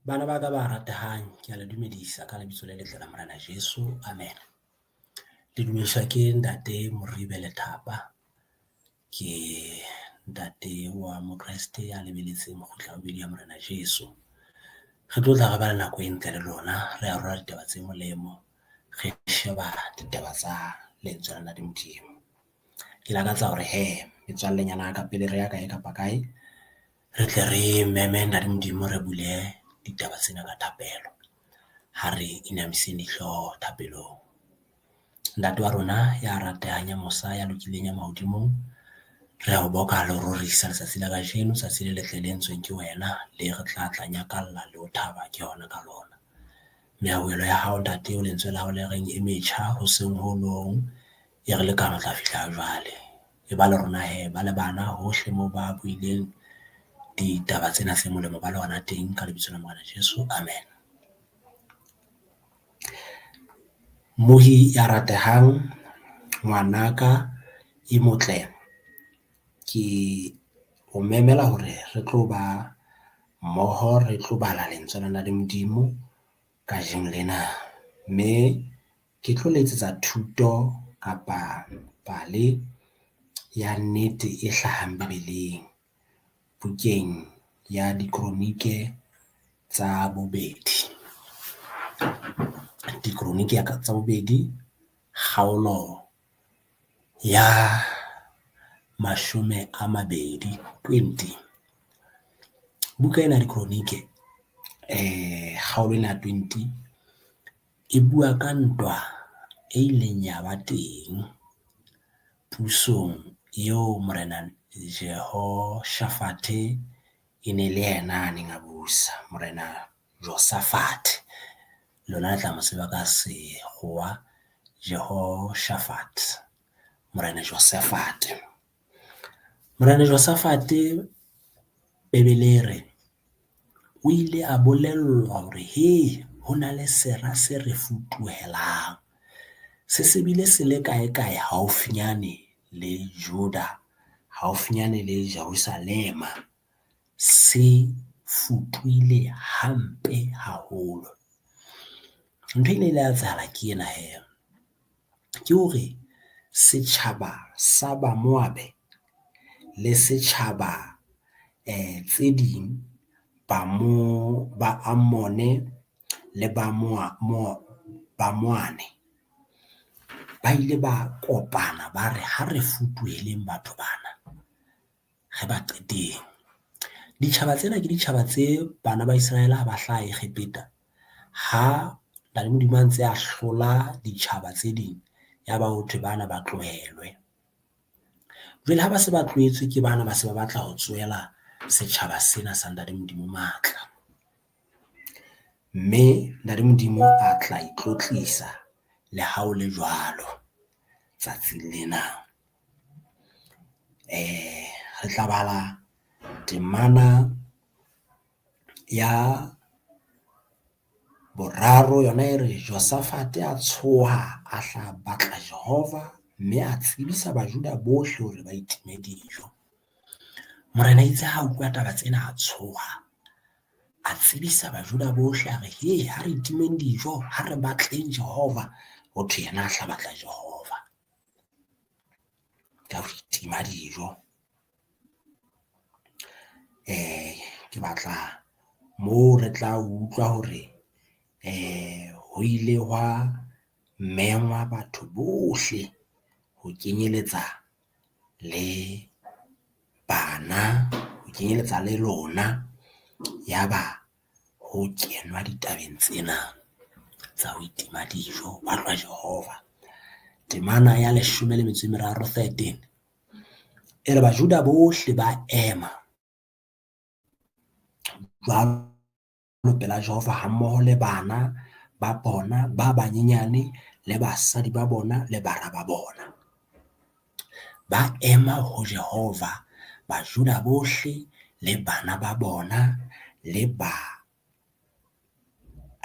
Bana ba ka ba ratehang, ke a le dumedisa ka lebitso le letle la Morena Jesu, amen. Le dumediswa ke Ntate Moribe Lethapa, ke ntate wa Mokreste ya lebelletseng kgutla ya bobedi ya Morena Jesu. Re tlo tla re ba le nako e ntle le lona, re arola ditaba tse molemo, re sheba ditaba tsa lentswe la ntate Modimo. Ke lakatsa hore hee metswallenyana ya ka pele re ya kae kapa kae, re tle re meme ntate Modimo, re bule ditaba tsena ka thapelo. Ha re inamiseng dihlooho thapelong. Ntate wa rona ya ratehang, ya mosa, ya lokileng ya mahodimong, re a o boka le ho rorisa letsatsi la kajeno, tsatsi le letle le entsweng ke wena le re tla tla nyakalla le ho thaba ke hona ka lona. Mehauhelo ya hao ntate lentswe la hao le reng e metjha hoseng ho hong e re lekane ho tla fihla ha jwale. E ba le rona hee ba le bana hohle moo ba buileng ditaba tsena tse molemo ba le hona teng ka lebitso la Morena Jesu, amen. Mmohi ya ratehang, ngwanaka e motle, ke o memela hore re tlo ba mmoho, re tlo bala lentswe lena le Modimo kajeno lena, mme ke tlo le etsetsa thuto kapa pale ya nnete e hlahang bebeleng bukeng ya Dikronike tsa bobedi. Dikronike tsa bobedi kgaolo ya 20, twenty. Buka ena ya Dikronike kgaolo ena ya 20 e bua ka ntwa e ileng ya ba teng pusong eo Morena Jehoshafate e ne le yena a neng a busa, Morena Josafate lona le tla mo tseba ka sekgowa Jehoshafat, Morena Josafate. Morena Josafate Bebele e re, o ile a bolellwa hore hee ho na le sera se re futuhelang, se se bile se le kae kae haufinyane le Juda, haufinyane le Jerusalema, se futuhile hampe haholo. Ntho e ile ya etsahala ke ena hee, ke hore setjhaba sa Bamoabe le setjhaba tse ding ba Ammone le Bamoane ba ile ba kopana, ba re ha re futuheleng batho bana, re ba qeteng. Ditjhaba tsena ke ditjhaba tse bana ba Israel ha ba hlaha Egepeta, ha ntate Modimo a ntse a hlola ditjhaba tse ding, ya ba ho thwe bana ba tlohelwe. Jwale ha ba se ba tlohetswe ke bana ba se ba batla ho tsohela setjhaba sena sa ntate Modimo matla, mme ntate Modimo a tla itlotlisa le ha o le jwalo tsatsing lena. Re tla bala temana ya boraro yona e re, Josafate a tshoha a hla batla Jehova, mme a tsebisa Bajuda bohle hore ba itime dijo. Morena itse ha utlwa taba tsena a tshoha, a tsebisa Bajuda bohle a re, he ha re itimeng dijo, ha re batleng Jehova. Ho thwe yena a hla batla Jehova ka ho itima dijo. Ke batla moo re tla utlwa hore ho ile hwa mengwa batho bohle ho kenyeletsa le bana, ho kenyeletsa le lona ya ba ho kenwa ditabeng tsena tsa ho itima dijo batlwa Jehova. Temana ya 13, 13 e re Bajuda bohle ba ema jwalo pela Jehova hammoho le bana ba bona ba banyenyane le basadi ba bona le bara ba bona. Ba ema ho Jehova Bajuda bohle le bana ba bona le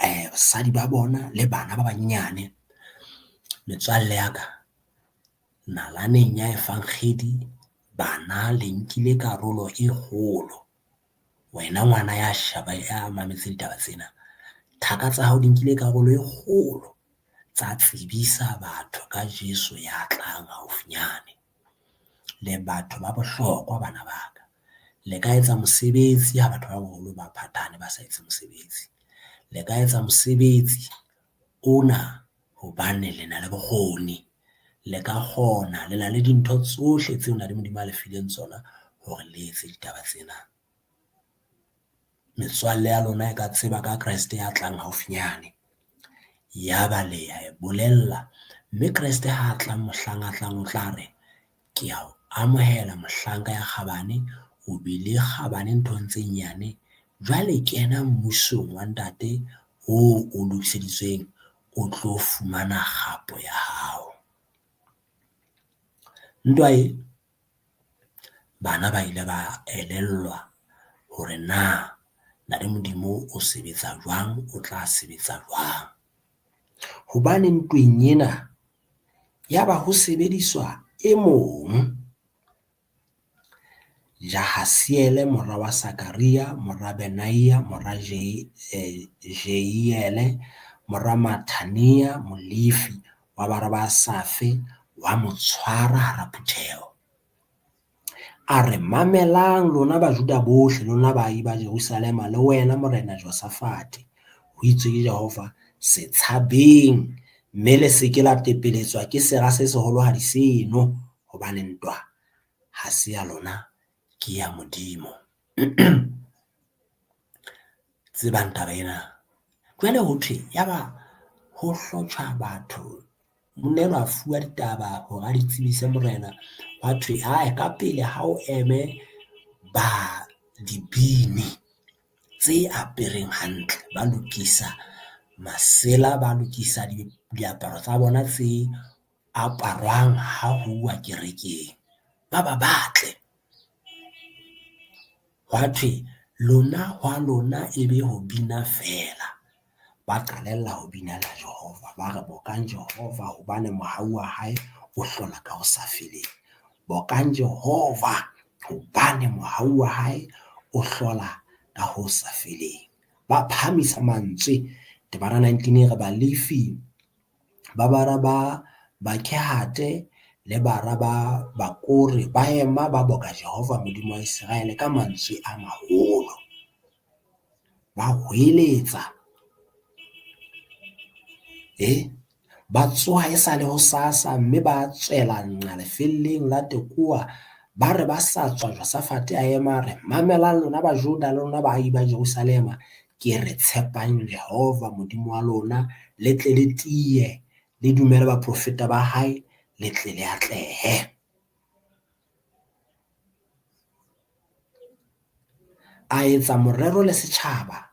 basadi ba bona le bana ba banyenyane. Metswalle ya ka nalaneng ya efankgedi bana le nkile karolo e kgolo. Wena ngwana ya sheba, ya mametse ditaba tsena, thaka tsa hao di nkile karolo e kgolo tsa tsebisa batho ka Jeso ya tlang haufinyane. Le batho ba bohlokwa bana ba ka, le ka etsa mosebetsi ha batho ba baholo ba phathahane ba sa etse mosebetsi. Le ka etsa mosebetsi ona hobane le na le bokgoni, le ka kgona le na le dintho tsohle tseo Ntate Modimo a le fileng tsona hore le etse ditaba tsena. Metswalle ya lona e ka tseba ka Kreste ya tlang haufinyane, ya ba le ya e bolella, mme Kreste ha tla mohlang a tlang o tla re, ke a o amohela mohlanka ya kgabane, o bile kgabane nthong tse nyane, jwale kena mmusong wa ntate oo o lokiseditsweng o tlo fumana kgapo ya hao. Ntwa e, bana ba ile ba elellwa hore na Ntate Modimo o sebetsa jwang, o tla sebetsa jwang. Hobane ntweng ena ya ba ho sebediswa e mong, Jahasiele mora wa Sakaria, mora Benaia, mora Jeiele, mora Mathania, Molefi wa bara ba Asafe, wa mo tshwara hara phutheho. A re, mamelang lona Bajuda bohle, lona baahi ba Jerusalema, le wena morena Josafate, ho itswe ke Jehova, se tshabeng, mme le se ke la tepeletswa ke sera se seholohadi seno, hobane ntwa ha se ya lona, ke ya Modimo. Tsebang taba ena. Jwale ho thwe yaba ho hlotjhwa batho, monna enwa a fuwa ditaba hore a di tsebise morena, hwa thwe ae ka pele ha o eme ba dibini tse apereng hantle, ba lokisa masela, ba lokisa diaparo tsa bona tse aparwang ha huwa kerekeng, ba ba batle. Hwa thwe lona hwa lona e be ho bina feela, ba qalella ho binela Jehova, ba re bokang Jehova hobane mohau wa hae o hlola ka ho sa feleng. Bokang Jehova hobane mohau wa hae o hlola ka ho sa feleng. Ba phahamisa mantswe, temana 19 e re Balefi ba bara ba Bakehate le bara ba Bakore ba ema ba boka Jehova Modimo wa Iseraele ka mantswe a maholo. Ba hweletsa, ba tsoha e sa le hosasa mme ba tswela nqa lefelleng la Tekoa, ba re ba sa tswa Josafate a ema a re, mamelang lona Bajuda le lona baahi ba Jerusalema, ke re tshepang Jehova Modimo wa lona, le tle le tiye, le dumele baprofeta ba hae, le tle le atlehe. A etsa morero le setjhaba,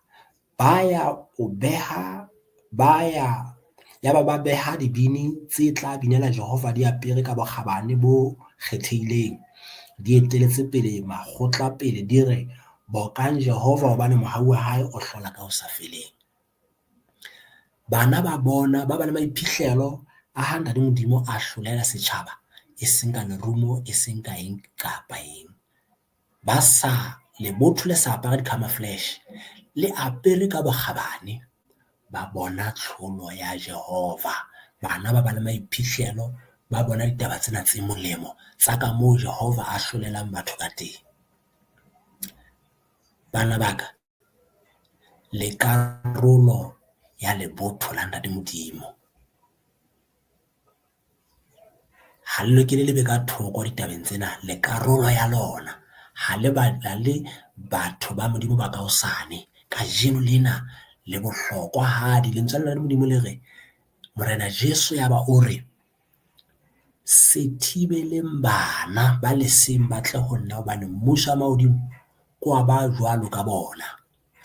ba ya o beha, ba ya yaba ba beha dibini tse tla binela Jehova di apere ka bokgabane bo kgethehileng, di eteletse pele makgotla pele, di re bokang Jehova hobane mohau wa hae o hlola ka ho sa feleng. Bana ba bona ba ba le maiphihlelo a ha Ntate Modimo a hlolela setjhaba, e seng ka lerumo, e seng ka eng kapa eng. Ba sa lebotho le sa apara di-camouflage, le apere ka bokgabane, ba bona tlholo ya Jehova. Bana ba ba le maiphihlelo, ba bona ditaba tsena tse molemo tsa ka moo Jehova a hlolelang batho ka teng. Bana ba ka, le karolo ya lebotho la Ntate Modimo. Ha le lokele le be ka thoko ditabeng tsena, le karolo ya lona. Ha le batho ba Modimo ba ka hosane. Kajeno lena le bohlokwahadi. Lentswe la Modimo le re Morena Jesu ya ba o re, se thibeleng bana ba leseng ba tle ho nna hobane mmuso wa mahodimo ke wa ba jwalo ka bona.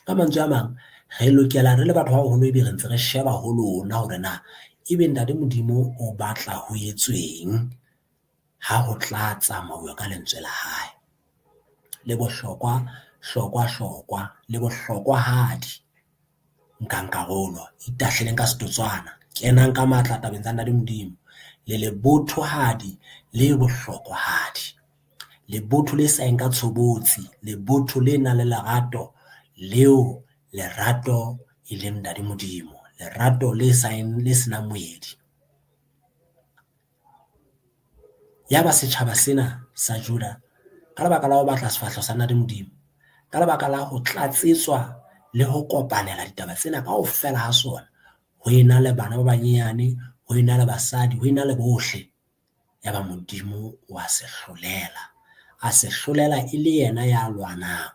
Ka mantswe a mang, re lokela re le batho ba baholo ebe re ntse re sheba ho lona hore na ebe Ntate Modimo o batla ho etsweng ha ho tla tsamauwa ka lentswe la hae. Le bohlokwa, hlokwa, hlokwa, le bohlokwahadi. Nkang karolo, itahleleng ka setotswana, kenang ka matla tabeng tsa Ntate Modimo. Le lebothohadi le bohlokwahadi. Lebotho le sa yeng ka tshobotsi, lebotho le nang le lerato leo lerato e leng Ntate Modimo, lerato le sa le senang moedi. Yaba setjhaba sena sa Juda ka lebaka la ho batla sefahleho sa Ntate Modimo, ka lebaka la ho tlatsetswa le ho kopanela ditaba tsena kaofela ha sona, ho ena le bana ba banyenyane, ho ena le basadi, ho ena le bohle. Yaba Modimo wa se hlolela, a se hlolela e le yena ya lwanang.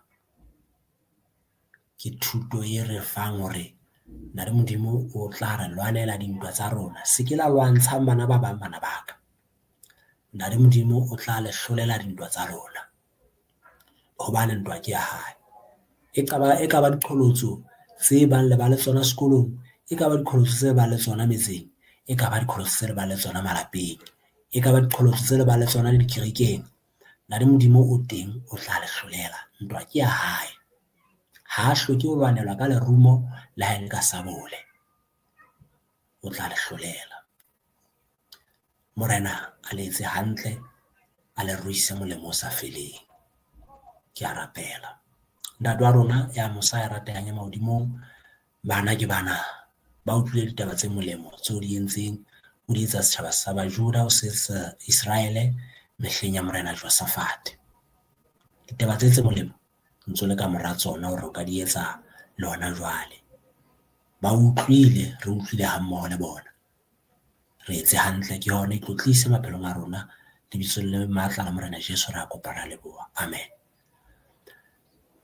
Ke thuto e re fang hore Ntate Modimo o tla re lwanela dintwa tsa rona. Se ke la lwantshang bana ba bang bana ba ka. Ntate Modimo o tla le hlolela dintwa tsa lona hobane ntwa ke ya hae. E ka ba diqholotso tse bang le ba le tsona sekolong, e ka ba diqholotso tse bang le tsona metseng, e ka ba diqholotso tse le bang le tsona malapeng, e ka ba diqholotso tse le bang le tsona le dikerekeng. Ntate Modimo o teng o tla le hlolela, ntwa ke ya hae. Ha a hloke ho lwanelwa ka lerumo le ha e le ka sabole, o tla le hlolela. Morena a le etse hantle, a le ruise molemo o sa feleng. Ke a rapela. Ntate wa rona ya mosa ya ratehang ya mahodimong, bana ke bana ba utlwile ditaba tse molemo tseo di entseng, o di etsa setjhaba sa Bajuda, o se etsa Israele mehleng ya Morena Josafate. Ditaba tse molemo ntso le ka mora tsona hore o ka di etsa le hona jwale. Ba utlwile, re utlwile ha mmoho le bona. Re etse hantle ke hona itlotlise maphelong a rona. Lebitsong le matla la Morena Jesu re a kopa, re a leboha. Amen.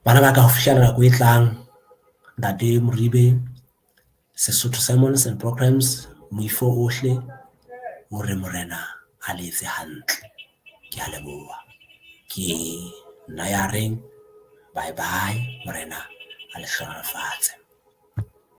Bana ba ka ho fihlela nako e tlang, Ntate Moribe, Sesotho Sermons and Programs, moifo ohle o re Morena a le etse hantle. Ke a leboha. Ke nna ya reng bye bye, Morena a le hlohonolofatse.